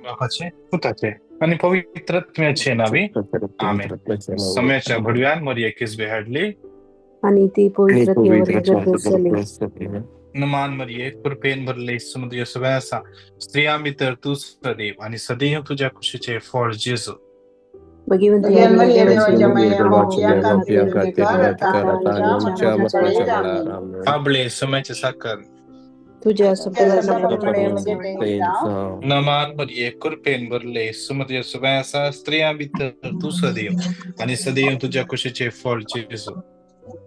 बापाचे, पुताचे आनी पवित्र आत्म्याचे नावे, आमेन. सम्याच्या भडव्यान मरिये किसबे हाडली आणि ती पवित्र गर्भ झाली. नमान मरिये, कृपेन भरले, समुद्र आसा, स्त्रियां भितर तूं सदैव आनी सदैव तुज्या कुशीचे फळ जेजू. भगवंती मरिये देवाच्या माया, आमच्या खातीर विनंती कर आता आणि आमच्या मरणाच्या वेळार. आमेन. आबळे सम्याचे साखर तुझ्या नमान मरिये, कृपेन भरले, समुद्र आसा, स्त्रियां भितर तूं सदैव आनी सदैव तुज्या कुशीचे फळ जेजू.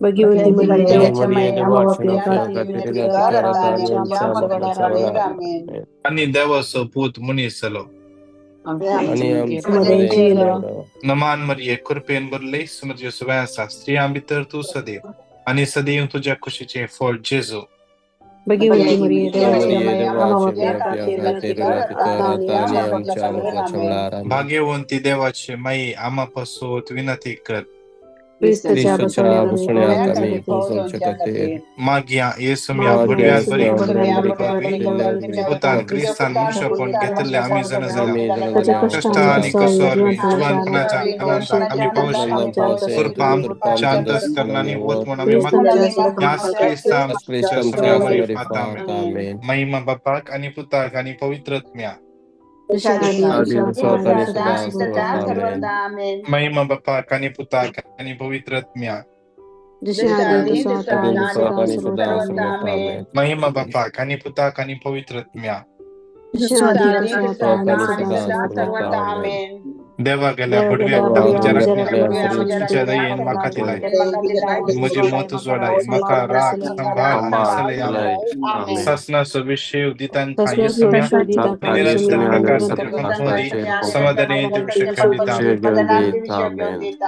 भगवंती मरिये देवाच्या मरिये माया, देवाच्या आमच्या खातीर खातीर विनंती कर आता आणि आमच्या मरणाच्या वेळार. आमेन. आनी देवाचो पूत मनीस जालो आणि आमच्या मरेन जियेलो. नमान मरिये, कृपेन भरले, समुद्र आसा, स्त्रियां भितर तूं सदैव आनी सदैव तुज्या कुशीचे फळ जेजू. भगवंती मरिये देवाच्या मरिये माया, देवाच्या आमच्या खातीर खातीर विनंती कर विनंती आता कर आणि आता आणि आमच्या आमच्या मरणाच्या मरणाच्या वेळार. वेळार. आमेन. भाग्यवंती देवाचे माई, आमा पासत विनंती कर. क्रिस्तच्या क्रिस्तच्या बसवण्यात बसवण्यात आम्ही आम्ही पोहोचवच्या पोहोचवच्या खातीर. मागया येसुम्या मागया भडव्यान बरी येसुम्या बरी बरी पुतान क्रिस्तान मनुष्यपण घेतले आम्ही जण जाल्या आम्ही जण ताच्या जाल्या. कश्ट आनी कसोरवी जिवानपणाच्या आनंदाक आमी पावशी. आनंदान पावसे. कृपा कृपा आमच्या आमच्या अंतस्करणांनी अंतस्करणांनी वत वत म्हूण आमी क्रिस्तांच्या मागता. ह्याच क्रिस्ता क्रिस्त आमच्या आमच्या सगळ्या मरिफात. मरिफात. आमेन. आमेन. महिमा बापाक आनी पुताक आनी पवित्र आत्म्या. आदी वसत आणि सदा सर्वथा. आमेन. महिमा बापाक आनी पुताक आनी पवित्र आत्म्या. जसे आदी तसो आता आदी आणि वसत सदा आणि सर्वथा. सदा सर्वथा. आमेन. महिमा बापाक आनी पुताक आनी पवित्र आत्म्या. जसे आदी तसो आता वसत आणि आणि सदा सदा सर्वथा. सर्वथा. आमेन. देवा गेल्या देवा भडव्या गेल्या तुज्या भडव्या राखण्या तुज्या तुज्या दयेन म्हाका दिलाय. म्हजी मत उजवाडाय म्हाका राख सांबाळ आनी सलय. आमेन. सासनाचो विशेव दितांकां येसुम्या निरंतर प्रकाशाचेर पंखोदी समाधानी विशेष घेवन दिता.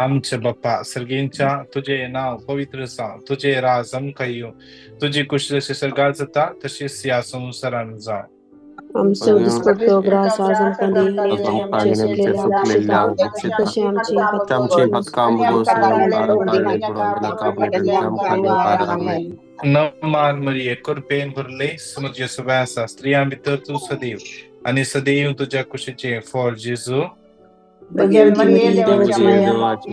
आमचे बाप्पा सर्गींच्या, तुझे नाव पवित्र जावं, तुझे राज आमकां येवं, तुजी कुशी जशी स्वर्गात जाता तशीच ह्या संवसारान जावं. आमचो दिसपट्टो ग्रास आज आमकां दी आनी आमचे सुकलेले आमचे तशें आमची आमची पक्का नमान मरिये, कृपेन भरले, समुद्र सभा आसा, स्त्रियां भितर तूं सदैव आनी सदैव तुज्या कुशीचे फळ जेजू. भगवंती मरिये देवाच्या माया,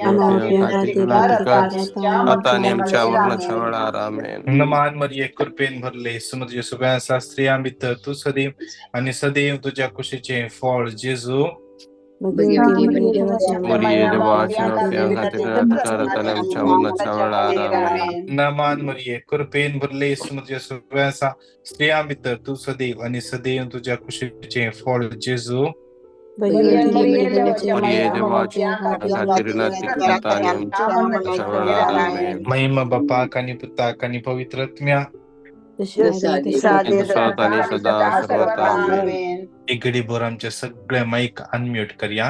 आमच्या खातीर विनंती कर आता आणि आमच्या मरणाच्या वेळार. आमेन. नमान मरिये, कृपेन भरले, समुद्र सभा आसा, स्त्रियां भितर तूं सदैव आनी सदैव तुज्या कुशीचे फळ जेजू. भगवंती मरिये देवाच्या मरिये देवाच्या खातीर विनंती कर आता आणि आमच्या मरणाच्या वेळार. आमेन. नमान मरिये, कृपेन भरले, समुद्र सभा आसा, स्त्रियां भितर तूं सदैव आनी सदैव तुज्या कुशीचे फळ जेजू. भगवंती मरिये देवाच्या मरिये माया, देवाच्या खातीर विनंती कर आता आणि आमच्या मरणाच्या वेळार. आमेन. महिमा बापाक आनी पुताक आनी पवित्र आत्म्या. जसे आदी तसो आदी वसत आणि सदा सर्वथा. आमेन. एक घडी भर आमचे सगळे माईक अनम्यूट करया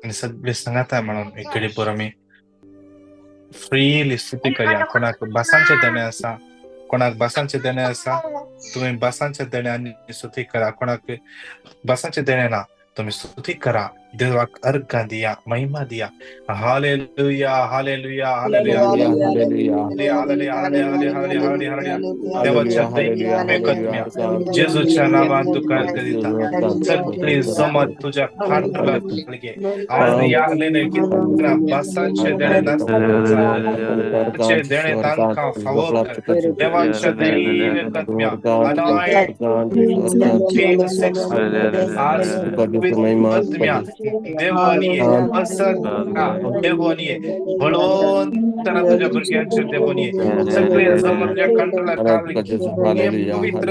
आणि सगळे सांगाता म्हणून एक घडी भर आमी फ्रीली स्तुती करया. कोणाक भासांचे देणे आसा, कोणाक भासांचे देणे आसा, तुम्ही भासांच्या देण्यांनी स्तुती करा. कोणाक भासांचे देणे ना, तुम्ही स्तुती करा, देवाक अर्घा दिया, महिमा दिया. Hallelujah, hallelujah, hallelujah, hallelujah. Hallelujah, hallelujah, hallelujah, hallelujah. देवाच्या हालेलुया. दयेन जेजूच्या नावान तुका अर्घ दिता. सगळी जमत तुझ्या खांडाला घे. आज यागलेले कितना भासांचे देणे नासतना चे देणे तांकां फावो कर. देवाच्या दयेन आत्म्या अनॉइंट सेक्स आज आत्म्या देवानी असंका देवानी बळवंतना तुझ्या भुरग्यांचे देवानी सगळे जमत तुझ्या कंठाला काल पवित्र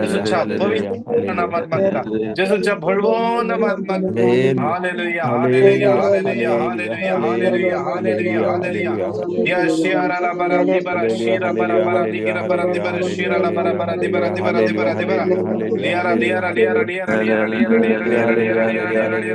जेजूच्या पवित्र नामात मागता, जेजूच्या बळवंत नामात मागता. Hallelujah, hallelujah, hallelujah, hallelujah, hallelujah, hallelujah, hallelujah. या शिराला बरा दिबरा शिरा बरा बरा दिगिरा बरा दिबरा शिराला बरा बरा दिबरा दिबरा दिबरा दिबरा लियारा लियारा लियारा लियारा लियारा लियारा लियारा लियारा लियारा लियारा लियारा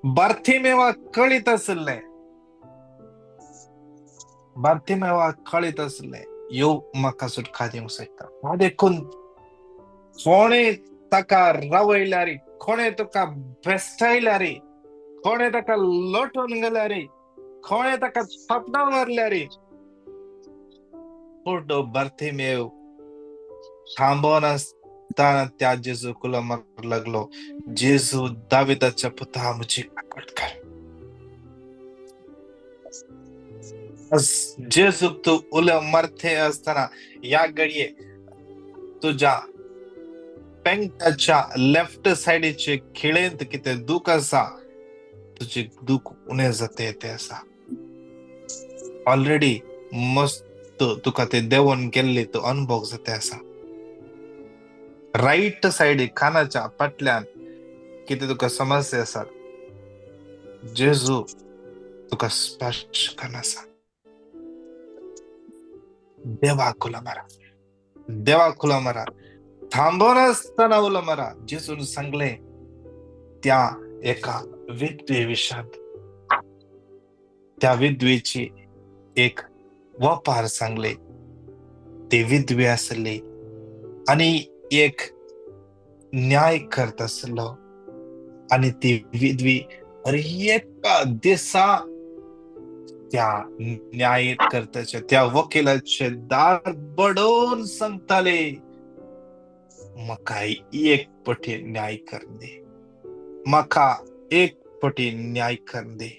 बार्थिमेवाक कळीत आसलें, बार्थिमेवाक कळीत आसलें यो म्हाका सुटका दिवंक शकता. देखून कोणे ताका रावयल्यार, कोणे तुका बेस्टायल्यार, कोणे ताका लोटून गेल्यार, कोणे ताका थापटां मारल्यार, पूण तो बार्थिमेव थांबनासतना त्या जेजू कुलो मारूंक लागलो, जेजू दाविदाच्या पुता म्हजी काकूट कर. जेजूक तूं उलो मारते आसतना ह्या घडये तुज्या पेंटाच्या लेफ्ट सायडीचे खिळेंत कितें दूख आसा, तुजी दूख उणें जाता तें आसा. ऑलरेडी मस्त तुका ते देंवोन गेल्ले तो अनुभव जाता आसा. रायट सायडीक कानाच्या फाटल्यान कितें तुका समस्या आसात, जेजू तुका स्पर्श करना आसा. देवाक उलो मारा, देवाक उलो मारा, थांबनासतना उलो मारा. जेजून सांगलें त्या एका विधवे विशांत, त्या विधवेची एक वपार सांगले. ती विधवे आसली आनी एक न्याय करता आसलो, आनी ती विधवी हर एका दिसा त्या न्याय करताचे त्या वकिलाचे दार बडोवन सांगताले, म्हाका एक पटी न्याय कर दे, म्हाका एक पटी न्याय कर दे.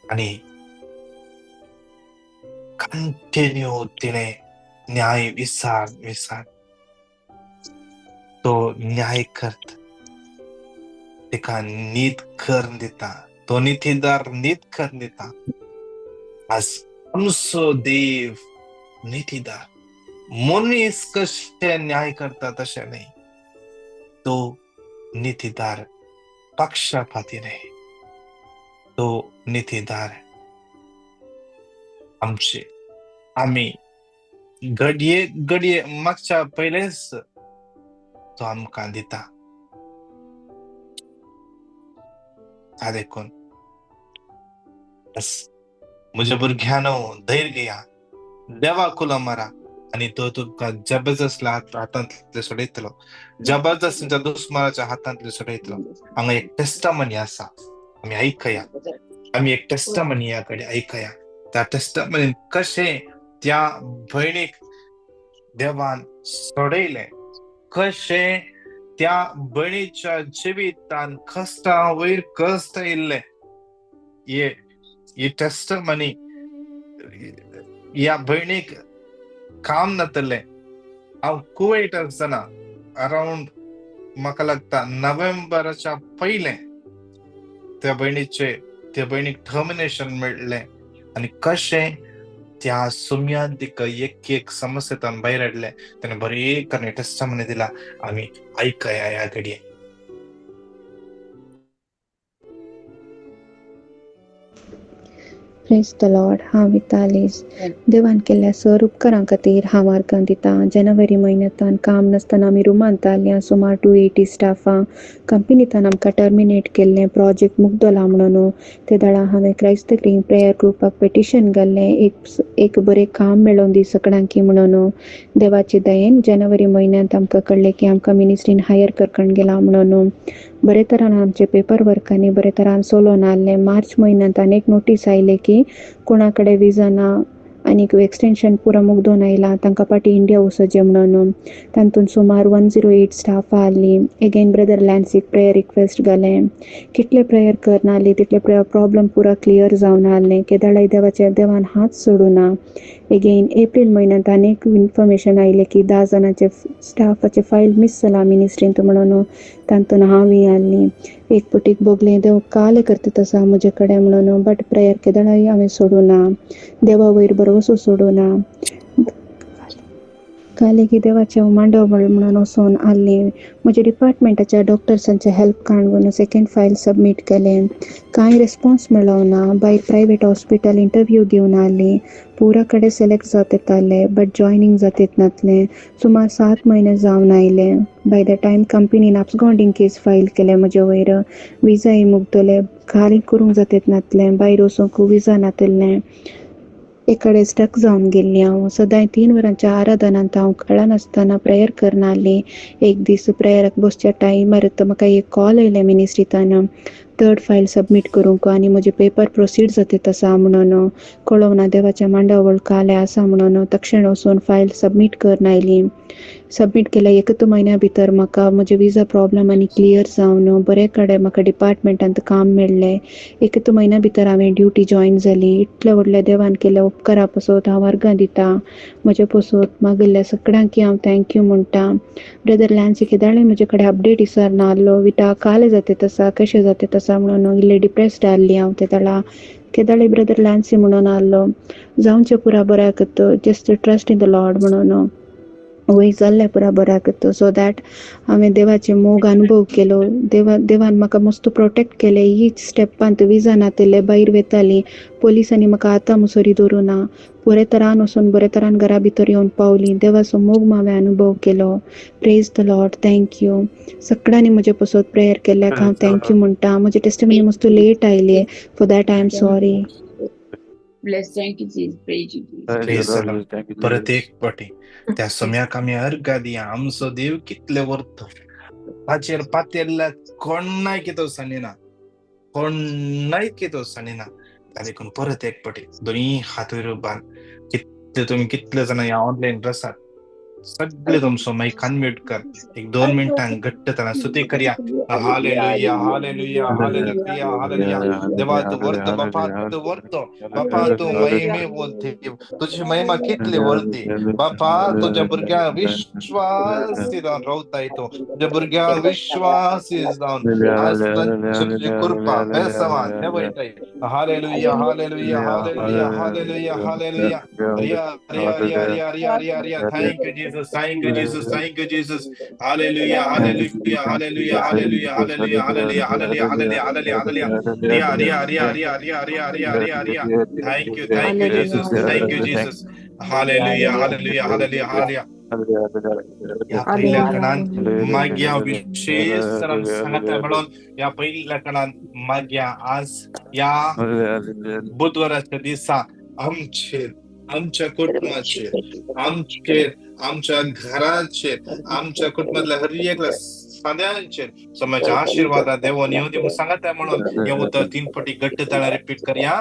आनी कंटिन्यू तिणे न्याय विसार विसार तो न्याय करता, तिका नीत करून दिता, तो नितीदार नीत करून दिता. आज आमचो देव नितीदार, मनीस कशे न्याय करता तशें न्हय, तो नितीदार पक्षपाती न्हय, तो नितीदार. आमचे आमी घडये घडये मागच्या पयलेच तो आमकां दिता. देखून म्हज्या भुरग्यानो धैर्य घेया, देवाक उलो मारा आनी तो तुमकां जबरदस्त हातांतले सोडयतलो, जबरदस्त तुमच्या दुस्मानाच्या हातांतले सोडयतलो. हांगा एक टेस्टमनी आसा, आमी आयकया, आमी एक टेस्टमनी ह्या कडेन आयकया. त्या टेस्टमनीन कशें त्या भयणीक देवान सोडयलें, कशें त्या भयणीच्या जिवितान कश्टा वयर कश्ट येयल्ले, ही टेस्टमनी ह्या भयणीक काम नातलें. हांव कुवेट आसतना अरावंड म्हाका लागता नोव्हेंबराच्या पयलें त्या भयणीचे त्या भयणीक टर्मिनेशन मेळ्ळें आनी कशें त्या सुम्यान तिका एक एक समस्येंतल्यान भायर हाडलें. तेणें बरें करून टेस्टमनी दिला, आमी आयकया ह्या घडये. प्रेज the Lord. हांव वितालीस. देवान केल्ल्या सर उपकारां खातीर हांव आर्गां दितां. जानेवारी म्हयन्यांतल्यान काम नासतना आमी रुमांत आयल्या. सुमार 280 स्टाफां कंपनींतल्यान आमकां टर्मिनेट केल्लें, प्रोजेक्ट मुगदोला म्हणून. ते दळा हांवें क्रायस्त ग्रीन प्रेयर ग्रुपाक पेटिशन घाल्लें, एक एक बरें काम मेळोवन दी सगळ्यांकी म्हणून. देवाचे दयेन जानेवारी म्हयन्यांत आमकां कळ्ळें की आमकां मिनिस्ट्रीन हायर करकण गेला म्हणून. बरे तरान आमचे पेपर वर्क आनी बरे तरान सोलोन आहलें. मार्च म्हयन्यांत आनी एक नोटीस आयले की कोणा कडेन विजा ना आनीक एक्सटेंशन पुरो मुगदोन आयला, तांकां पाटी इंडिया वचोचें म्हणून. तातूंत सुमार 108 स्टाफ आहली. एगेन ब्रदर लॅन्सीक प्रेयर रिक्वेस्ट घालें. कितले प्रेयर करनासली तितले प्रॉब्लम पुरो क्लियर जावन आहलें. केदळाय देवाच्या देवान हात सोडूना. एगेन एप्रील म्हयन्यांत आनीक इन्फॉर्मेशन आयलें की 10 जाणांचे स्टाफाचे फायल मीस जाला मिनिस्ट्रींत म्हणून. तातूंत हांवूय आहली. एक पटीक भोगलें देव काले करता आसा म्हजे कडेन म्हणून, बट प्रेयर केदळाय हांवें सोडूना, देवा वयर भरवसो सोडूना. कालेगी देवाचें मांडव म्हणून वचोन आहली. म्हज्या डिपार्टमेंटाच्या डॉक्टर्सांचे हेल्प काडून सेकेंड फायल सबमीट केलें. कांय रेस्पॉन्स मेळो ना. भायर प्रायवेट हॉस्पिटल इंटरव्यू दिवन आहली. पुरा कडेन सिलेक्ट जात येताले बट जॉयनींग जात नासलें. सुमार 7 म्हयने जावन आयले. बाय the time कंपनीन अब्सकॉन्डिंग केस फायल केले म्हजे वयर. विजाय मुगतले खाली करूंक जात नासलें. भायर वचूंक विजा नासलें. एक कडेन स्टक जावन गेल्ली हांव. सदांय 3 वरांच्या आराधनांत हांव कळनासतना प्रेयर करनासली. एक दीस प्रेयराक बसच्या टायमार म्हाका एक कॉल आयलें मिनिस्ट्रींतान थर्ड फायल सबमीट करूंक आनी म्हजे पेपर प्रोसीड जाता आसा म्हणून. कळोवना देवाच्या मांडावळ काले आसा म्हणून तक्षण वचून फायल सबमीट करून आयली. सबमीट केल्या एकच म्हयन्या भितर म्हाका म्हजे विजा प्रॉब्लम आनी क्लियर जावन बरे कडेन म्हाका डिपार्टमेंटांत काम मेळ्ळें. एकच म्हयन्या भितर हांवें ड्युटी जॉयन जाली. इतल्या व्हडल्या देवान केल्या उपकारा पसत हांव अर्गां दिता. म्हजे पसत मागिल्ल्या सगळ्यांक हांव thank you म्हणटा. ब्रदर लॅन्सी केदाळे म्हजे कडेन अपडेट विसरना आहलो. विटा काले जाते तसा कशें जाते तसा म्हणून इल्लें डिप्रेस्ड आहली हांव ते तळा. केदाळे ब्रदर लॅन्सी म्हणून आहलो जावचें पुरा बऱ्याक just trust in the Lord म्हणून वय जाल्लें पुरा बऱ्याक. सो that हांवें देवाचे मोग अनुभव केलो. देवान म्हाका मस्त प्रोटेक्ट केलें. ईच स्टेपांत विजा नातिल्ले भायर वेताली. पोलिसांनी म्हाका आतां मुसरी धरूं ना. बरे तरान वचून बरे तरान घरा भितर येवन पावली. देवाचो मोग हांवें अनुभव केलो. Praise the Lord. Thank you. सगळ्यांनी म्हजे पसत प्रेयर केल्ल्याक हांव thank you म्हणटा. म्हजी टेस्टिमनी मस्त लेट आयली. For that I am sorry. Bless, thank you, Jesus. Praise you, Jesus. परत एक पाटी त्या सम्याक आमी अर्गा दिया. आमचो देव कितले वर्त ताचेर पातेल्ल्या कोणाय कितो सांगिना, कोणाय कितो सांगिना. देखून परत एक पाटी दोनी हात वयर बांद. कितले तुमी कितले जाणां ह्या ऑनलायन आसात सगळे तुमचो मायक अनम्यूट कर. एक 2 मिनटां घट्ट ताणा स्तुती करया. Hallelujah hallelujah hallelujah hallelujah. देवा तूं वर्त बापा, तूं वर्तो बापा, तूं महिमे बोलती. तुझी महिमा कितली वर्ती बापा. तुझ्या भुरग्यांक विश्वासी जावन रावताय तूं. तुझ्या भुरग्यांक विश्वासी जावन आज तुजी कृपा बेसवान देवयताय. Hallelujah hallelujah hallelujah hallelujah hallelujah. Riya Riya Riya Riya Riya Riya Riya. Thank you Jesus, thank you Jesus, thank you Jesus. Hallelujah hallelujah hallelujah hallelujah hallelujah hallelujah hallelujah hallelujah hallelujah hallelujah. Riya Riya Riya Riya Riya Riya Riya Riya Riya. Thank you, thank you Jesus, thank you Jesus. Hallelujah hallelujah hallelujah hallelujah. या पहिल्या कणान माग्या विशेष सांगता म्हणून या पहिल्या कणान माग्या आज या बुधवाराच्या दिसा आमचेर, आमच्या कुटुंबाचेर, आमचेर, आमच्या घराचेर, आमच्या कुटुंबातल्या हर एकल्या साद्यांचेर समाच्या आशीर्वादा देवोन येऊ दी सांगता म्हणून हे उतर 3 पटी घट्ट ताळा रिपीट करया.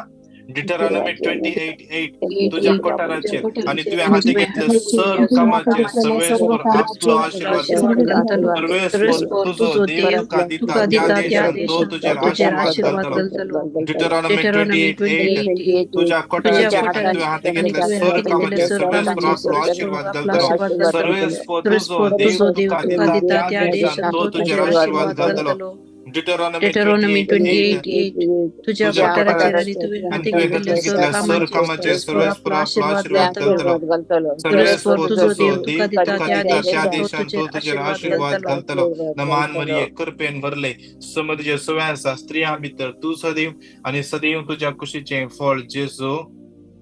डिटरॉनॉमी 28:8 तुझ्या कोठाराचेर आणि तुवें हाती घेतले सर्व कामाचेर सर्वेस्पर आपलो आशीर्वाद, सर्वेस्पर तुजो देव तुका दिता त्या देशांत तो तुजेर आशीर्वाद घालतलो. डिटरॉनॉमी 28:8 तुझ्या कोठाराचेर आणि तुवें हाती घेतले सर्व कामाचेर सर्वेस्पर आपलो आशीर्वाद घालतलो. सर्वेस्पर तुजो देव तुका दिता त्या देशांत तो तुजेर आशीर्वाद घालतलो. डिटरॉनॉमी 28:8 तुझ्या कोठाराचेर आणि तुवें हाती घेतले सर्व कामाचेर सर्वेस्पर आपलो आशीर्वाद घालतलो. सर्वेस्पर तुजो देव तुका दिता त्या देशांत तो तुजेर आशीर्वाद घालतलो. नमान मरिये कृपेन भरले समजचे सव्यासा स्त्रियां भितर तूं सदैव आणि सदैव तुझ्या कुशीचें फळ जेजू.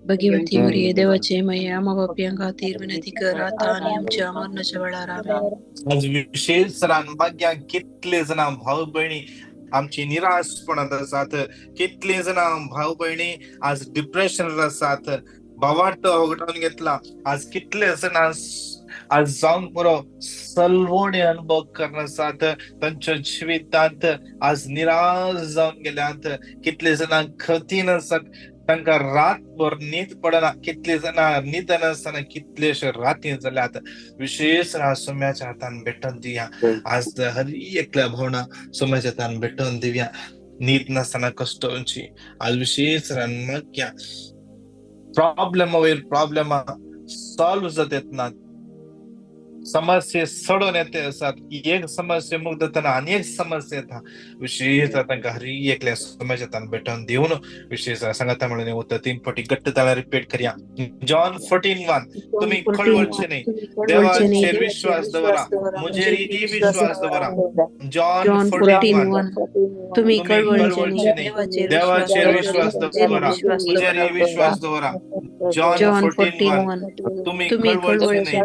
भगवती मरिये देवाचे माये आम्हा पाप्यां खातीर विनंती कर आता आणि आमच्या मरणाच्या वेळार. आमेन. आज विशेष सरान भाग्या कितले जाणां भाव भयणी आमची निराशपणांत आसात, कितली जाणां भाव भयणी आज डिप्रेशन आसात, भावार्थ होगडावन घेतला. आज कितले जाणां आज जावन पुरो सलवणे अनुभव करनासात, तांच्या जिवितांत आज निराश जावन गेल्यात. कितले जाणां खतीन आसात, तांकां रातभर न्हीद पडना. कितले जाणां न्हीद नासतना कितलेशे राती जाल्यात. विशेष सोम्याच्या हातान भेटोवन दिवया. आज हर एकल्या भावना सोम्याच्या हातान भेटोवन दिवया. न्हीद नासतना कश्ट जावची. आज विशेष मागया प्रॉब्लेम वयर प्रॉब्लेमा सॉल्व जात येतना समस्ये सोडून येते आसात. एक समस्ये मुक्त जातना आनी एक समस्या येता. विशेष तांकां हरी एकल्या समस्या तांकां भेटोवन दिवन विशेष सांगता म्हणून उतर 3 फावटी घट्ट ताळ्यान रिपीट करया. जॉन 14:1 तुम्ही कळवळचे न्ही, देवाचेर विश्वास दवरा, म्हजेरय विश्वास दवरा. जॉन 14:1 तुम्ही कळवळचे न्ही, देवाचेर विश्वास दवरा, म्हजेरय विश्वास दवरा. जॉन 14:1 तुम्ही कळवळचे न्ही,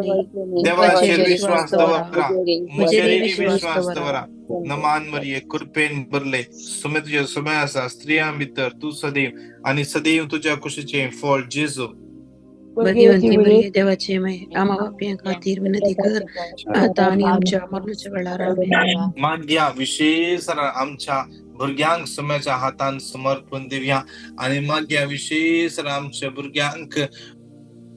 देवाचेर विश्वास दवरा, म्हजेरय विश्वास दवरा. नमान मरिये, कृपेन भरले, सुमे तुझे समय आसा, स्त्रियां भितर तूं सदैव आनी सदैव तुज्या कुशीचें फळ जेजू. भगवंती मरिये, देवाची माय, आम्हा पाप्यां खातीर विनंती कर आता आणि आमच्या मरणाच्या वेळार. आमेन. मागया विशेष आमच्या भुरग्यांक सुम्याच्या हातान समर्पण दिवया आनी मागया विशेष आमच्या भुरग्यांक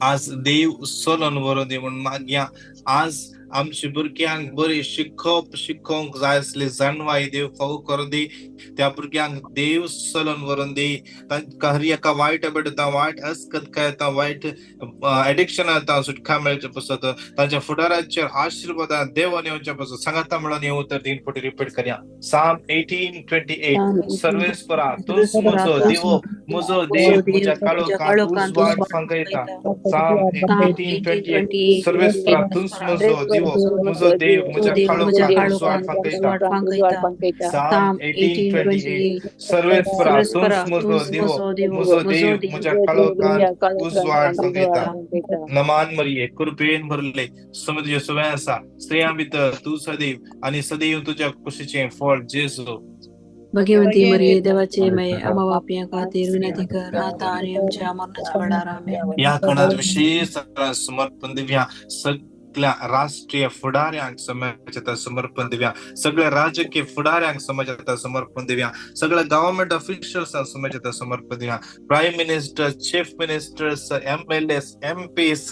आज देव सोलोन व्हरोन दी म्हूण मागया. आज आमच्या भुरग्यांक बरी शिकोवप शिकोवंक जाय आसली जाणवाय देव फावो करून दी. त्या भुरग्यांक देव सोलोन व्हरोन दी. तांकां हर एका वायट बेडता, वायट अस्कत येता, वायट एडिक्शन येता सुटका मेळचे पसत तांच्या फुडाराचेर आशिर्वादान देवान येवच्या पसत सांगाता म्हणून येऊ तर 3 फावटी रिपीट करया. साम 18:28 सर्वेस्परा तूंच म्हजो दिवो, म्हजो देव म्हज्या काळोखांत उजवाड फांकयता. साम 18:28 सर्वेस्परा तूंच म्हजो दिवो, म्हजो देव म्हज्या काळोखांत उजवाड फांकयता. साम 18:28 सर्वेस्परा तूंच म्हजो दिवो, म्हजो देव म्हज्या काळोखांत उजवाड फांकयता. नमान मरिये, कृपेन भरले, समुद्र सुवे आसा, स्त्रियां भितर तूं सदैव आनी सदैव तुज्या कुशीचें फळ जेजू. भगवंती मरिये, देवाची माय, आम्हा पाप्यां खातीर विनंती कर आता आणि आमच्या मरणाच्या वेळार. आमेन. ह्या खणात विशेष समर्पण दिवया. सगळ्या राष्ट्रीय फुडाऱ्यांक समाजात समर्पण दिवया, सगळ्या राजकीय फुडाऱ्यांक समाजात समर्पण दिवया, सगळ्या गव्हर्नमेंट ऑफिशियल्स समाजात समर्पण दिवया. Prime minister, chief ministers, MLAs, MPs,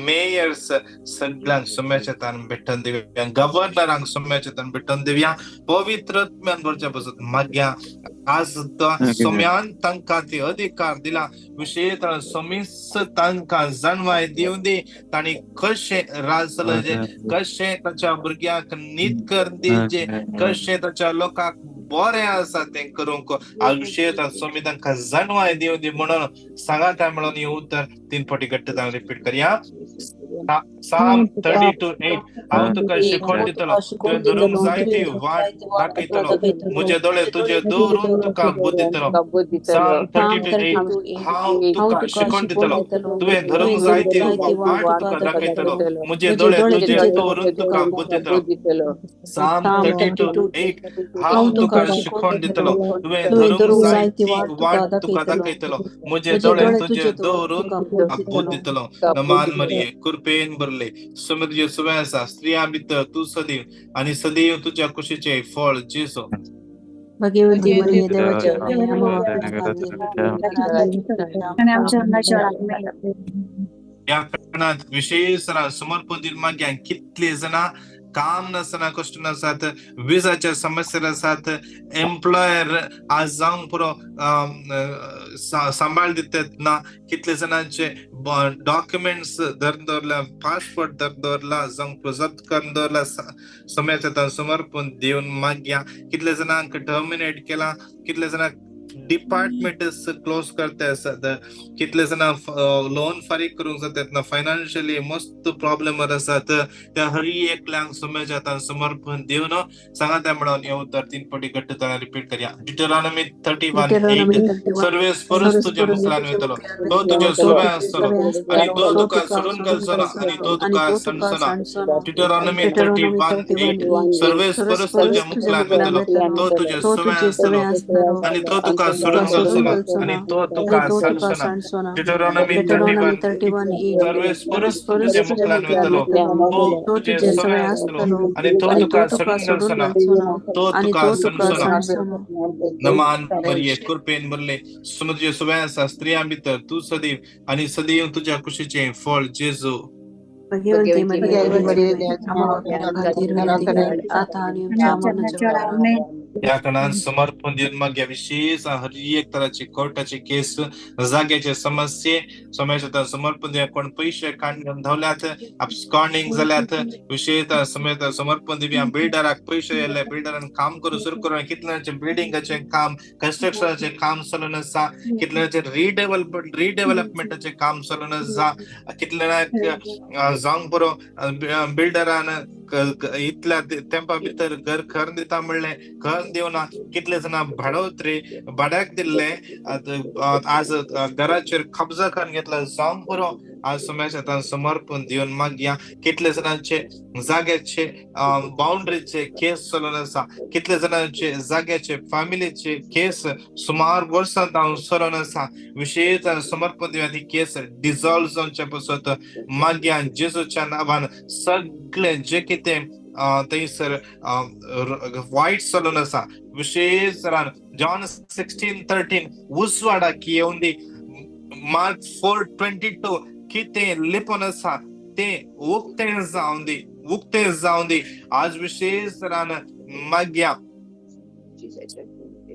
mayors सगळ्यांक समाजात भेटून दिवया. गव्हर्नरांक समाजात भेटून दिवया. पवित्र आत्म्यान भरच्या बसत मागया. आज सोम्यान तांकां ते अधिकार दिला. विशेष सोमीस तांकां जाणवाय दिवन दी तांणी कशें राज चलयचें, कशें ताच्या भुरग्यांक नीत करून दिवचें, कशें ताच्या लोकांक बरें आसा तें करूंक. आज विशेष सोमी तांकां जाणवाय दिवन दी म्हणून सांगाता म्हणून हें उतर 3 फावटी घट्ट तांकां रिपीट करया. साम 32:8 हांव तुका शिकोवन दितलो, तुवें धरूंक जाय ती वाट दाखयतलो, म्हजे दोळे तुजे दवरून तुका बुद्द दितलो. साम 32:8 हांव तुका शिकोवन दितलो, तुवें धरूंक जाय ती वाट तुका दाखयतलो, म्हजे दोळे तुजे दवरून तुका बुद्द दितलो. साम 32:8 हांव तुका शिकोवन दितलो, तुवें धरूंक जाय ती वाट तुका दाखयतलो, म्हजे दोळे तुजे दवरून तुका बुद्द दितलो. नमान मरिये, कृपेन भरले, समुद्र सुवे आसा, स्त्रियां भितर तूं सदैव आनी सदैव तुज्या कुशीचें फळ जेजू. भगवंती मरिये, देवाची माय, आम्हा पाप्यां खातीर आणि आमच्या मरणाच्या वेळार. आमेन. ह्या कारणात विशेष समर्पण दिवन मागया. कितले जाणां काम नासतना कश्ट नासात, विजाच्या समस्या आसात, एम्प्लॉयर आज जावंक पुरो सांबाळ दितात ना, कितले जाणांचे डॉक्युमेंट्स धरून दवरला, पासपोर्ट धरून दवरला, जावंक पुरो जप्त करून दवरला. समयाच्या समर्पण दिवन मागया. कितले जाणांक टर्मिनेट केला, कितले जाणांक डिपार्टमेंट क्लोज करते आसात, कितले जाणां लोन फारीक करूंक जातात ना, फायनान्शियली मस्त प्रॉब्लेम आसात. त्या हरी एकल्यांक समयाच्या हातान समर्पण दिवन सांगाता म्हणून हें उतर 3 फावटी घट्ट ताळ्यान रिपीट करया. डिटरॉनॉमी 31:8 सर्वेस्परूच तुज्या मुखान वयतलो, तो तुज्या सुवे आसतलो आनी तो तुका सोडून घालचो ना आनी तो तुका सांडचो ना. डिटरॉनॉमी 31:8 सर्वेस्परूच तुज्या मुखान वयतलो, तो तुज्या सुवे आसतलो आनी तो तुका सोडून घालचो ना आनी तो तुका सांडचो ना. डिटरॉनॉमी 31:8 सर्वेस्परूच तुज्या मुखान वयतलो, तो तुजे सवे आसतलो आनी तो तुका सोडून घालचो ना, तो तुका सांडचो ना. नमान मरिये, कृपेन भरले, समुद्र सुवे आसा, स्त्रियां भितर तूं सदैव आनी सदैव तुज्या कुशीचें फळ जेजू. भगवंती मरिये, देवाची माय, आम्हा पाप्यां खातीर विनंती कर आता आणि आणि आमच्या आमच्या मरणाच्या मरणाच्या वेळार. वेळार. आमेन. ह्या खणान समर्पण दिवन मागया विशेष हर एक तराची कोर्टाची केस जाग्याचे समस्ये सोम्याच्या समर्पण दिवया कोण पयशे काण घेवन धांवल्यात अबस्कॉन्डिंग जाल्यात विशेष समेत समर्पण दिवया बिल्डराक पयशे येयले बिल्डरान काम करूं सुरू करून कितल्याचे बिल्डिंगाचें काम कन्स्ट्रक्शनाचें काम चलून आसा कितल्याचे रिडेव्हलपमेंटाचें काम चलून आसा कितल्याक जावंक पुरो बिल्डरान इतल्या तेंपा भितर घर करून दिता म्हणलें करून दिवना कितले जाणां भाडोत्री भाड्याक दिल्ले आज घराचेर कब्जा करून घेतला जावंक पुरो आज सोम्याच्या हातान समर्पण दिवन मागया कितले जाणांचे जाग्याचे बाउंड्रीचे केस चलून आसा कितले जाणांचे जाग्याचे फॅमिलीचे केस सुमार वर्सां जावन चलून आसा विशेष समर्पण दिवया ती केस डिजॉल्व जावचे पासत मागया जेजूच्या नांवान सगळे जे कितें थंयसर वायट चलून आसा विशेष जॉन 16:13 उजवाडाक येवन दी मार्क 4:22 कितें लिपून आसा तें उक्तें जावन दी उक्तें जावन दी आज विशेष तरान मागया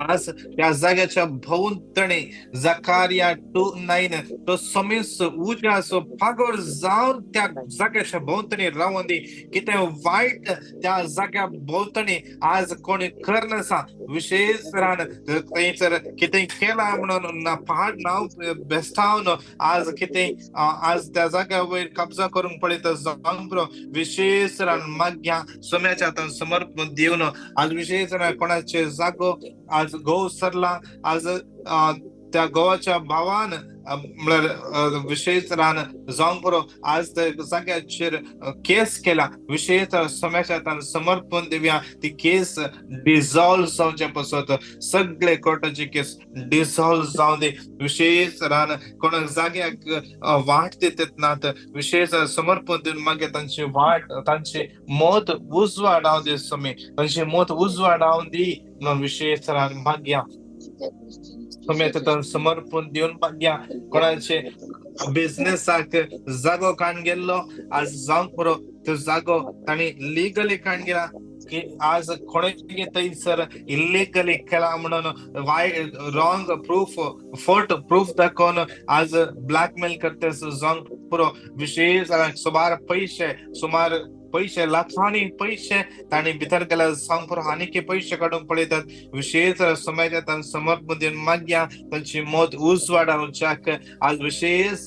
आज त्या जाग्याच्या भोंवतणी जकारिया 2:9 तो समीस उज्याचो पागोर जावन त्या जाग्याच्या भोंवतणी रावन दी कितें वायट त्या जाग्या भोंवतणी आज कोणी करनासा विशेष तरान थंयसर कितें केलां म्हणून पहाड नांव बेस्टावन आज कितें आज त्या जाग्या वयर कब्जा करूंक पळयता जावंक पुरो विशेष तरान मागया सोम्याच्या हातान समर्पण दिवन आज विशेष तरान कोणाचे जागो आज घोव सरला आज त्या घोवाच्या भावान म्हळ्यार विशेष तरान जावंक पुरो आज त्या जाग्याचेर केस केला विशेष सोम्याच्या हातान समर्पण दिवया ती केस डिजॉल्व जावचे पासत सगळे कोर्टाची केस डिजॉल्व जावं दी विशेष तरान कोणाक जाग्याक वाट दितात नात विशेष समर्पण दिवन मागीर तांची वाट तांची मत उजवाडावन दी स्वामी तांची मत उजवाडावन दी म्हणून विशेष तरान मागया सोम्याच्या समर्पण दिवन मागया कोणाचे बिझनेसाक जागो काण गेल्लो आज जावंक पुरो तो जागो तांणी लिगली काण गेला की आज कोणें थंयसर इलिगली केला म्हणून वायट रॉंग प्रूफ फोट प्रूफ दाखोवन आज ब्लॅकमेल करता जावंक पुरो विशेष सुमार पयशे लाखांनी पयशे तांणी भितर गेल्यार जावंक पुरो आनीक पयशे काडूंक पळयतात विशेष सोम्याच्या हातान समर्पण दिवन मागया तांची मत उजवाडावच्याक आज विशेष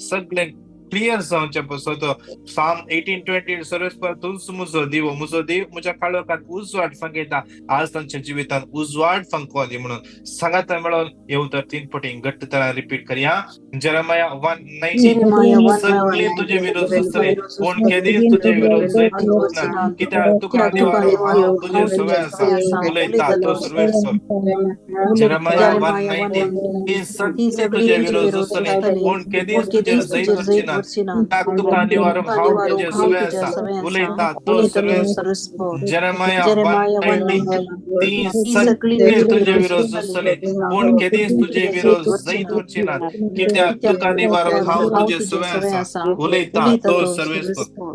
सगळे क्लियर जावचे पासत साम 18:20 सर्वेस्पर तूंच म्हजो देव म्हजो देव म्हज्या काळोखांत उजवाड फांकयता आज तांच्या जिवितांत उजवाड फांकवा दी म्हणून सांगात मेळोन हे उतर 3 पटी घट्ट तरान रिपीट करया जेरेमाया 1:19 सगळे तुजे विरोध आसतले कोण केदीच तुजे विरोध जैत ना कित्याक तुका निवारूंक हांव तुजे सवय आसा उलयता तो सर्वेस्पर जेरेमाया 1:19 सगळे तुजे विरोध आसतले कोण केदीच तुजेर जैत वरची ना तुका निवारूंक हांव तुजे सवय आसा उलयता तो सर्वेस्पर जेरेमाया 1:19 सगळे तुजे विरोध आसतले कोण केदीच तुजे विरोध जैत वरची ना कित्याक तुका निवारूंक हांव तुजे सवय आसा उलयता तो सर्वेस्पर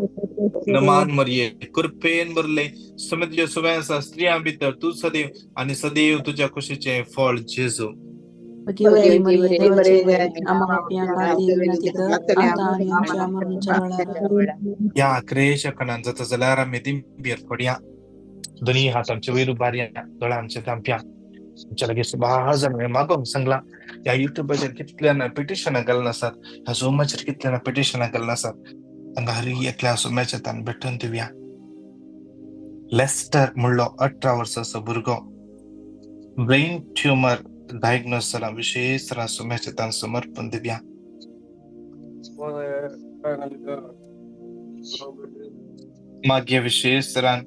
नमान मरिये कृपेन भरले समे तुजे सवय आसा स्त्रियां भितर तूं सदैव आनी सदैव तुज्या कुशीचें फळ जेजू. ह्या क्रियेच्या खणान जाता जाल्यार आमी दिंबीर पडया दोनी हात आमचे वयर उबारया दोळे आमचे धांपया आमच्या लागीं सुमार जाण मागोवंक सांगलां ह्या युट्यूबाचेर कितल्यान पिटिशनां घालून आसात ह्या झुमाचेर कितल्यान पिटिशनां घालून आसात हांगा हर एकल्या सोम्याच्या हातान भेटून दिवया. लेस्टर म्हणलो 18 वर्सांचो भुरगो ब्रेन ट्युमर डायग्नोज जाला विशेष तरान सोम्याच्या हातान समर्पण दिवया. मागीर विशेष तरान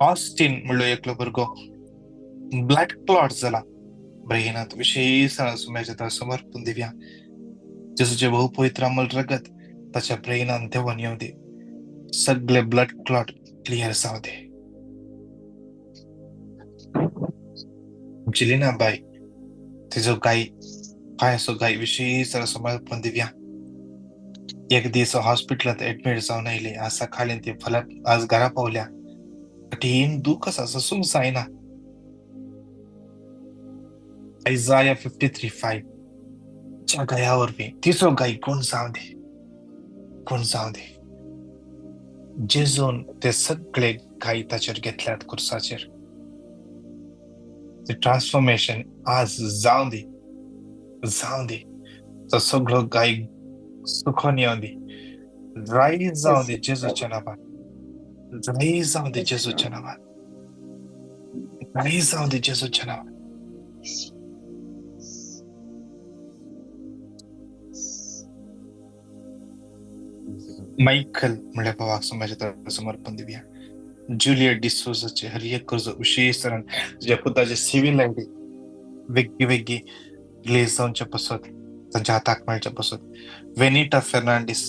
ऑस्टिन म्हणलो एकलो भुरगो ब्लड क्लॉट जाला ब्रेनांत विशेष तरान सोम्याच्या हातान समर्पण दिवया. जेजूचें भोव पवित्र अमल रगत ताच्या ब्रेनांत देंवन येवं दी सगळे ब्लड क्लॉट क्लियर जावं दी. जिलिना बाई तिजो गाय पांयाचो गाय विशेष तरान समर्पण दिवया. एक दीस हॉस्पिटलांत एडमीट जावन आयली आज सकाळीं ती फलक आज घरा पावल्या कठीण दुःख आसा, सोसूंक जायना. आयजाया 53:5 च्या गाया वरवीं तिचो गाय कोण जावं दी, कोण जावं दी. जेजून ते सगळे गाय ताचेर घेतल्यात कुर्साचेर. ते ट्रान्सफॉर्मेशन आज जावं दी, जावं दी. तो सगळो गाय सुखोन येवं दी, ड्राय जावं दी जेजूच्या नांवान, ड्राय जावं दी जेजूच्या नांवान, ड्राय जावं दी जेजूच्या नांवान. मायकल म्हणल्या भावाक समाजात समर्पण दिवया. जुलियट डिसोजाचे हर एक कर्ज विशेष तरान तुज्या पुताचे सिवील आयडी वेगळी वेगळी ग्लेज जावचे पसत तांच्या हाताक मेळचे पसत. वेनिटा फेर्नांडीस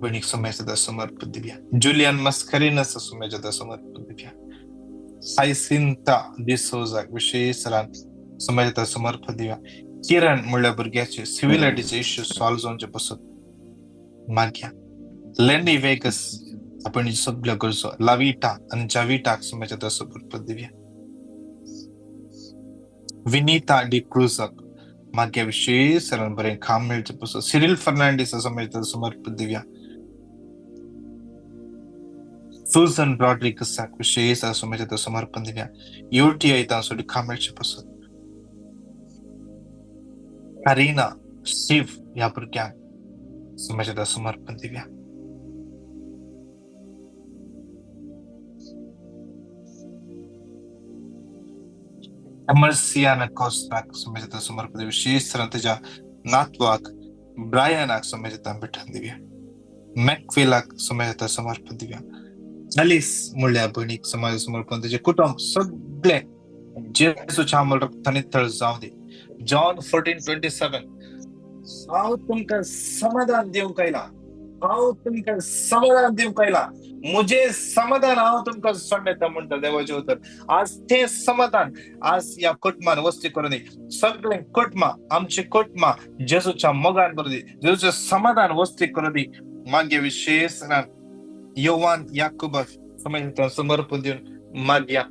भयणीक समाजात समर्पण दिवया. जुलियन मस्करिनस समाजात समर्पण दिवया. सायसिंता डिसोजाक विशेष तरान समाजात समर्पण दिवया. किरण म्हणल्या भुरग्याचे सिवील आयडीचे इश्यू सॉल्व जावचे पसत मागया. लेनी वेगस आपण सगळ्यो गरजो लाविटा आनी जाविटाक समाजात समर्पण दिवया. विनीता डी क्रूजाक मागया विशेष तरान बरें काम मेळचें पसत. सिरील फर्नांडीस समाजात समर्पण दिवया. सुजन रॉड्रिगसाक विशेष समाजात समर्पण दिवया. यूटीआय तांचो काम मेळचें पसत. करीना शिव ह्या भुरग्यांक समाजात समर्पण दिवया. एमर्सियाना कोस्ताक समाजात समर्पण दिवया. विशेष तरान तेज्या नातवाक ब्रायनाक समाजात भेटण दिवया. मॅकविलाक समाजात समर्पण दिवया. अलिस म्हणल्या भयणीक समाज समर्पण, तेजें कुटुंब सगळें जेजूच्या अमल रक्तान नितळ जावं दी. जॉन 14:27 हांव तुमकां समाधान दिवंक आयला, हांव तुमकां समाधान दिवंक आयला, म्हजें समाधान हांव तुमकां सोडटा म्हणटा देवाचें उतर. आज तें समाधान आज ह्या कुटुंबान वस्ती करून दी. सगळें कुटुंबां, आमचें कुटुंबां जेजूच्या मोगान करून दी, जेजूचें समाधान वस्ती करून दी. मागीर विशेष योवान याकुबाक समाजांत समर्पण दिवन मागया.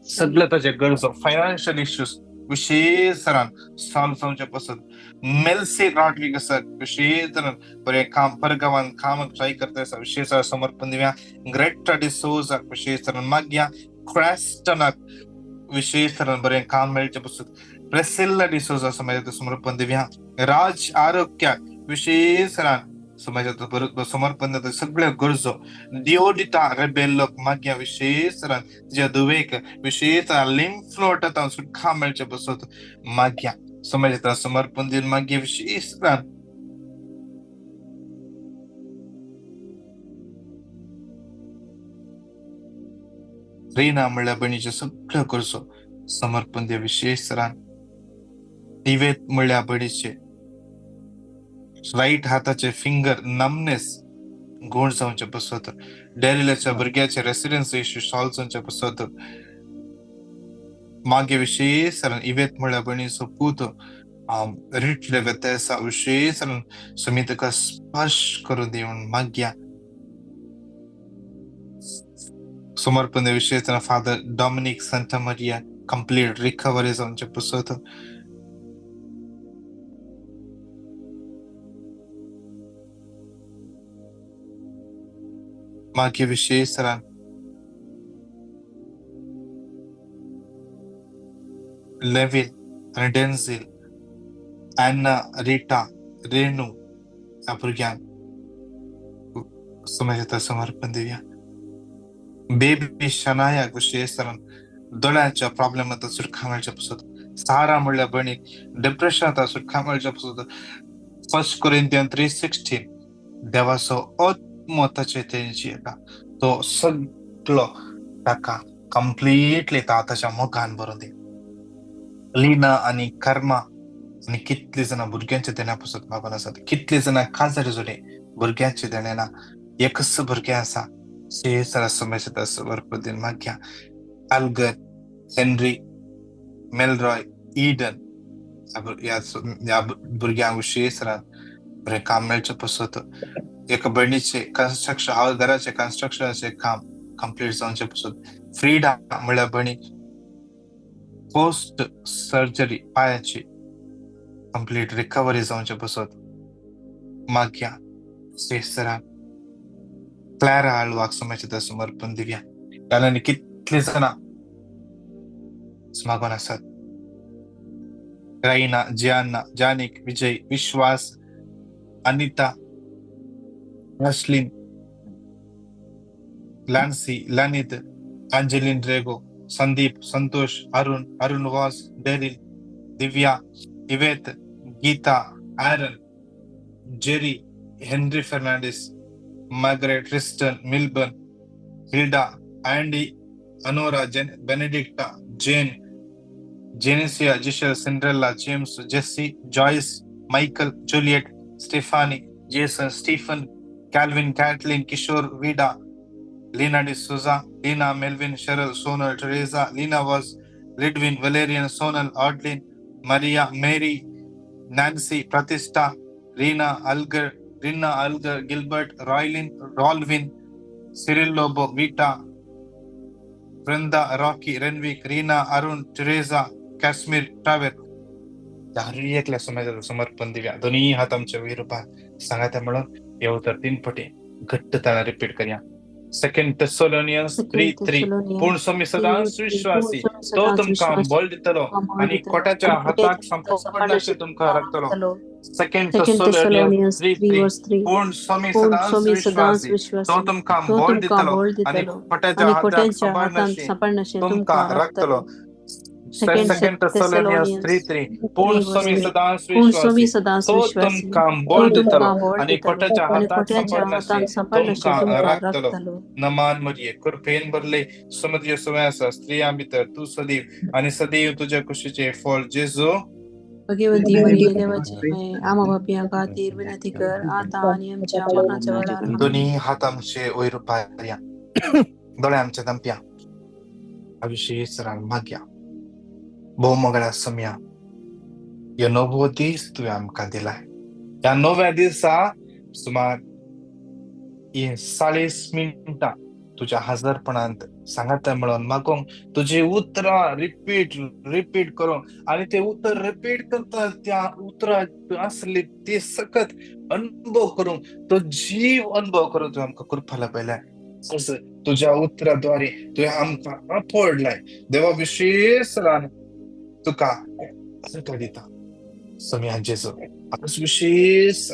सगळे ताचे गरजो फायनान्शियल इश्यूज विशेष तरान सॉल्व जावचे पसत. मेल्सी रॉड्रिगसाक विशेष तरान बरें काम परगांवान काम ट्राय करता आसा विशेष समर्पण दिवया. ग्रेटा डिसोजाक विशेष तरान मागया. क्रॅस्टनाक विशेष तरान बरें काम मेळचें पसत. प्रेसिल्ला डिसोजा समाजांत समर्पण दिवया. राज आरोग्याक विशेष तरान समाजात समर्पण दिता सगळ्यो गरजो. दियोडिता रेबेल्लोक मागया विशेष तरान तुज्या धुवेक विशेष तरान लिम्फ नोड आतां सुटका मेळचें पसत मागया. समाजांत समर्पण दिवन मागया विशेष तरान रीना म्हणल्या भयणीच्यो सगळ्यो गरजो समर्पण दिया विशेष तरान. निवेद म्हणल्या भयणीचे राईट हाताचे फिंगर नमनेस गुण जावचे पसत. डेरिलाच्या भुरग्याचे रेसिडेन्स इश्यू सॉल्व जावचे पसत मागे विशेष तरान. इवेत म्हणल्या भयणीचो पूत रिटले व्यत्यासा विशेष तरान सुमी ताका स्पर्श करून दी म्हूण मागया. समर्पण विशेष तरान father Dominic Santa Maria complete recovery जावचे पसत. मागीर विशेष तरान लेविल आनी डेन्झिल ॲन्ना रिटा रेणू ह्या भुरग्यांक समाजांत समर्पण दिवया. बेबी शनायाक विशेष तरान दोळ्यांच्या प्रॉब्लेम आतां सुटका मेळच्या पसत. सारा म्हणल्या भयणीक डिप्रेशन आतां सुटका मेळच्या पसत. 1 Corinthians 3:16 देवाचो आत्मो ताचे तेंची येता तो सगळो ताका कंप्लिटली ताच्या मोगान भरून दी. लीना आनी कर्मा आनी कितली जाणां भुरग्यांचे देण्या पसत मागून आसात, कितली जाणां काजारी जोडे भुरग्यांचे देणे ना, एकच भुरगें आसा शेष समस्या समर्पण दिवन मागया. अल्गर हेनरी मेलरॉय ईडन ह्या भुरग्यांक विशेष बरें काम मेळचें पसत. एका भयणीचे कन्स्ट्रक्शन हावस घराचे कन्स्ट्रक्शनाचे काम कंप्लीट जावचे पसत. फ्रिडा म्हळ्यार भयणीक पोस्ट सर्जरी पांयाची कंप्लीट रिकवरी जावचे पसत मागया श्रेष्ठरान. क्लॅरा आळवाक समाजाच्या समर्पण दिवया. कारण कितले जाणां मागून आसात. Raina, Gianna, Janik, Vijay, Vishwas, Anita, Ashlin, Lancy, Lanit, Angeline Rego, Sandeep, Santosh, Arun, Arun Vaz, Daryl, Divya, Yvette, Geetha, Aaron, Jerry, Henry Fernandes, Margaret, Tristan, Milburn, Hilda, Andy, Anora, Benedicta, Jane, Genesia, Giselle, Cinderella, James, Jesse, Joyce, Michael, Juliet, Stephanie, Jason, Stephen, Calvin, Kathleen, Kishore, Vida, Lena D'Souza, Lena, Melvin, Cheryl, Sonal, Teresa, Lena Vaz, Lidwin, Valerian, Sonal, Adeline, Maria, Mary, Nancy, Pratishta, Reena, Algar, Rinna, Algar, Gilbert, Roylin, Rolvin, Cyril Lobo, Vita, Vrinda, Rocky, Renwick, Reena, Arun, Teresa, Kashmir, Travel. हर एकल्या समाजाचं समर्पण दिव्या. दोन्ही हात आमच्या विरूपात सांगात म्हणून हे उतर 3 पटी घट्टताना रिपीट करूया. सेकंड थेसलोनियन्स 3:3. पूण स्वामी सदांच विश्वासी, तो तुमकां बळ दितलो आनी कोटाच्या हाताक संपडनाशें तुमकां राखतलो. सेकंड थेसलोनियन्स 3:3. पूण स्वामी सदांच विश्वासी, तो तुमकां बळ दितलो आनी कोटाच्या हाताक सांबाळनाशें तुमकां राखतलो. सेकंड थेसलोनियन्स 3:3. पूण स्वामी सदांच विश्वासी, तो तुमकां बळ दितलो आनी कोटाच्या हाताक सांबाळनाशें तुमकां राखतलो. नमान मरिये, कृपेन भरले, समुद्र सुवे आसा, स्त्रियां भितर तूं सदैव आनी सदैव तुज्या कुशीचें फळ जेजू. भगवती मरिये देवाची माये, आम्हा पाप्यां खातीर विनंती कर आता आनी आमच्या मरणाच्या वेळार. दोन्ही हात आमचे वयर पाया, दोळे आमचे दमप्या, अभिषेक मागया. भोव मोगळ्या सम्या, ह्यो नवो दीस तुवें आमकां दिलाय. ह्या नव्या दिसा सुमार 40 मिनटां तुज्या हजरपणांत सांगात म्हणून मागूंक तुजी उतरां रिपीट रिपीट करूंक आनी ते उतर रिपीट करता त्या उतरां आसली ती सकत अनुभव करूंक, तो जीव अनुभव करूंक तुवें आमकां कृपा लाभयलाय. तुज्या उतराद्वारे तुवें आमकां आपडलाय. देवा विशेष तुका आर्गां दिता सम्या जेजू. आज विशेष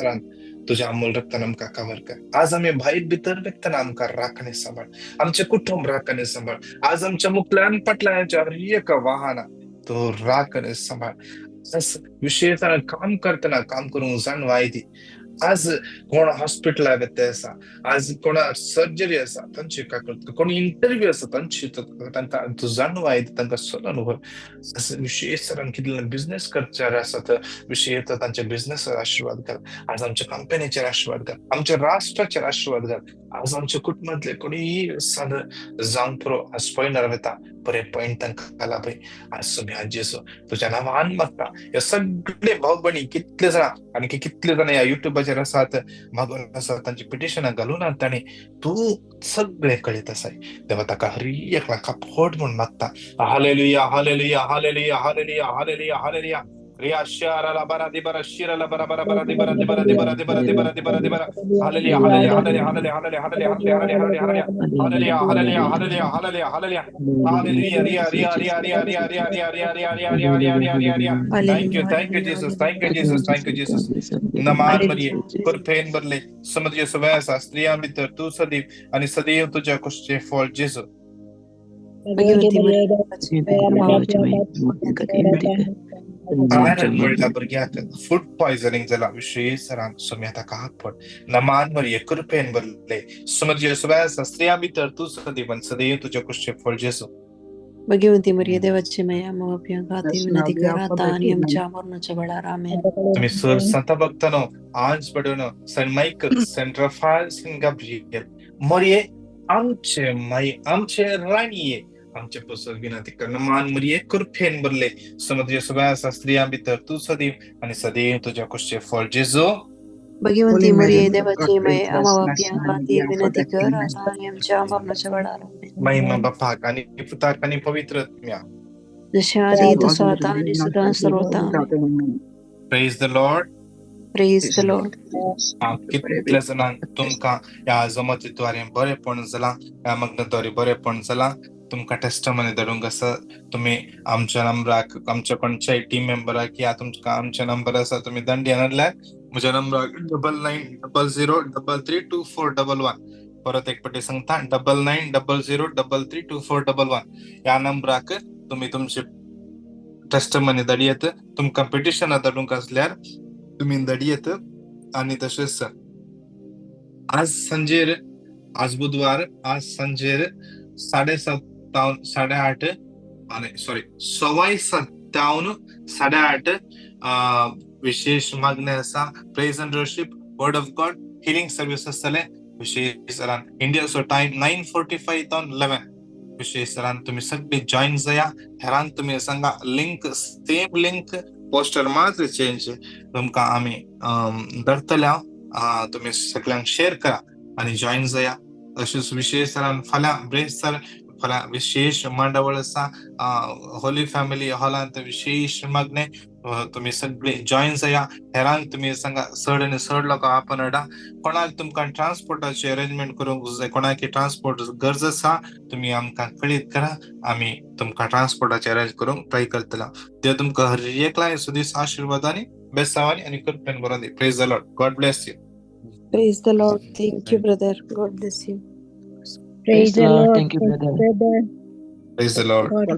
तुझ्या अमूल रक्तान आमकां कवर कर. आज आमी भायर भितर व्यक्तान आमकां राखणे सांबाळ, आमचें कुटुंब राखणे सांबाळ. आज आमच्या मुखल्यान फाटल्यान हर एका वाहना तो राखणे सांबाळ. आज विशेष काम करतना काम करूंक जाणवाय दी. आज कोण हॉस्पिटला वता आसा, आज कोणा सर्जरी आसा तांची कोण इंटरव्यू आसा तांची तांकां तूं जाणवाय दी, तांकां सोलोन व्हर. विशेष कितले बिझनेस करचे आसात, विशेष तांच्या बिझनेसार आशिर्वाद घाल. आज आमच्या कंपनीचेर आशिर्वाद घाल, आमच्या राष्ट्राचेर आशिर्वाद घाल. आज आमच्या कुटुंबांतले कोणीय जावंक पुरो आज पॉयंटार वता, बरे पॉयंट तांकां लाभय. आज तुमी जेजू तुज्या नांवान मागता. ह्या सगळे भाव भयणी कितले जाणां आनी कितले जाणां ह्या युट्यूबाचेर आसात मागून आसात, तांची पिटिशनां घालून तांणी तूं सगळें कळीत आसाय. देवा ताका हर एकल्या कापड म्हूण मागता. Hallelujah, hallelujah, hallelujah, hallelujah, hallelujah, hallelujah. Riya Shara bara di bara shira la bara bara bara di bara di bara di bara di bara di bara di bara di bara. Hallelujah, hallelujah, hallelujah, hallelujah, hallelujah, hallelujah, hallelujah, hallelujah, hallelujah, hallelujah, hallelujah, hallelujah, hallelujah. Riya Riya Riya Riya Riya Riya Riya Riya Riya Riya Riya Riya Riya Riya Riya. Thank you, thank you Jesus, thank you Jesus, thank you Jesus. नमान मरिये, कृपेन भरले, समुद्र सुवे आसा, स्त्रियां भितर तूं सदैव आनी सदैव तुज्या कुशीचें फळ जेजू. भगवती मरिये देवाची माये, म्हणल्या भुरग्याक फूड पॉयझनिंग जाला, विशेष सुम्या ताका हात. नमान मरिये, कृपेन भरले, समुद्र सुवे आसा, स्त्रियां भितर तूं सदैव आनी सदैव तुज्या कुशीचें फळ जेजू. भगवती मरिये देवाची माये, आम्हा पाप्यां खातीर विनंती कर आता आनी आमच्या मरणाच्या वेळार. आमेन. तुम्ही सर संत भक्तानो, आज पडून Saint Michael, Saint Raphael, Saint Gabriel, मरिये आमचे माई, आमचे राणये, आमचे पसत विनंती कर. नमान मरिये, कृपेन भरले, समुद्र सुवे आसा, स्त्रियां भितर तूं सदैव आनी सदैव तुज्या कुशीचें फळ जेजू. Bhagwanti Holy Mary, मरिये Mother of God, देवाची pray माये for आम्हा us पापयां sinners now and खातीर the hour of our विनंती death. कर Amen. आता आणि आमच्या मरणाच्या वेळार आमेन. महिमा बापाक आणि पुताक आणि पवित्र आत्म्या. जशें As आदी it was तसो in the आतां आनी beginning, now, सदां and ever, सर्वता without amen. end. Amen. Praise the Lord. Praise the Lord. कितल्या जाणांक तुमकां ह्या जमतीद्वारे बरेपण जालां, ह्या मग्नद्वारे बरेपण जालां, तुमकां टेस्टमनी धाडूंक आसा, तुमी आमच्या नंबराक, आमच्या कोणच्याय टीम मेंबराक या तुमकां आमच्या नंबर आसा, तुमी दंडी हाडल्यार म्हज्या नंबराक 9900332411. परत एक पटी सांगता, 9900332411 ह्या नंबराक तुमी तुमचे टेस्टमनी धाडयेत. तुमकां पिटिशनां धाडूंक आसल्यार तुमी धाडयेत. आनी तशेंच आज सांजेर, आज बुधवार, आज सांजेर 7:30 8:30 आनी सॉरी 7:15 8:30 विशेष मागणें आसा. Praise and worship, word of God, healing service आसतलें. विशेष इंडियाचो टायम 9:45 तावन 11. विशेष तुमी सगळी जॉईन जाया. हेरांक तुमी सांगा, लिंक सेम लिंक, पोस्टर मात्र चेंज, तुमकां आमी धाडटले हांव. तुमी सगळ्यांक शेअर करा आनी जॉईन जाया. तशेंच विशेष फाल्यां ब्रेस्तार, फाल्यां विशेष मांडावळ आसा होली फॅमिली हॉलांत, विशेष मागणें. तुमी सगळे जॉईन जाया. हेरांक तुमी सांगा, चड आनी चड लोकांक आपण हाडा. कोणाक तुमकां ट्रान्सपोर्टाचे अरेंजमेंट करूंक जाय, कोणाक ट्रान्सपोर्ट गरज आसा, तुमी आमकां कळीत करा, आमी तुमकां ट्रान्सपोर्टाचे अरेंज करूंक ट्राय करतले. देव तुमकां हर एकल्या सुदीस आशिर्वादांनी, बेसावांनी आनी कृपेन भरोन दी. Praise the Lord. God bless you. Praise the Lord. Thank you, brother. God bless you. Praise the Lord. Thank you, brother. Brother. Praise the Lord. God.